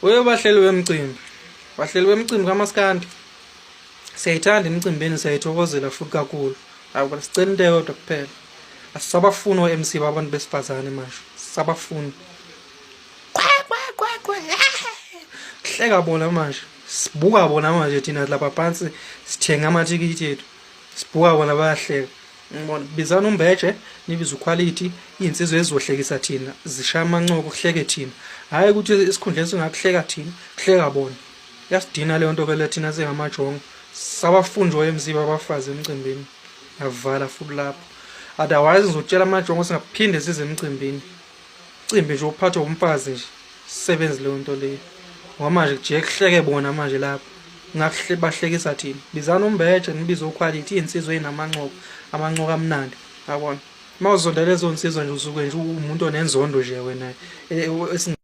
Uye bahleli wemcimbi. Bahleli wemcimbi kaMaskandi. Siyayithanda imicimbini siyayithokozela futhi kakhulu. Hawu sicela into eyodwa kuphela. Asisabafuni o-MC babantu besifazane manje. Sisabafuni. Qwe qwe qwe qwe. Hleka bona manje. Sibuka bona manje thina lapha phansi sithenga amathikithi ethu. Sibuka bona bayahleka. Ngibona bizana umbeje nibize uquality izinsizwa ezizohlekisa thina zishaya amancoko kuhleke thina hhayi ukuthi esikhundleni singakuhleka thina kuhleka bona yasidina leyo nto ke le thina singamajongo sabafundi o-MC babafazi emcimbini yavala futhi lapho otherwise ngizotshela amajongo singaphinde size emcimbini cimbi nje uphathwe umfazi nje sebenzi leyo nto leyo ngoba manje kujike kuhleke bona manje lapho ngakuhle bahlekisa thina bizana umbeje nibize uquality iy'nsizwa ey'namancoko amancoko amnandi yabona uma uzonda lezo nsizwa nje usuke nje umuntu onenzondo nje wena eh, eh,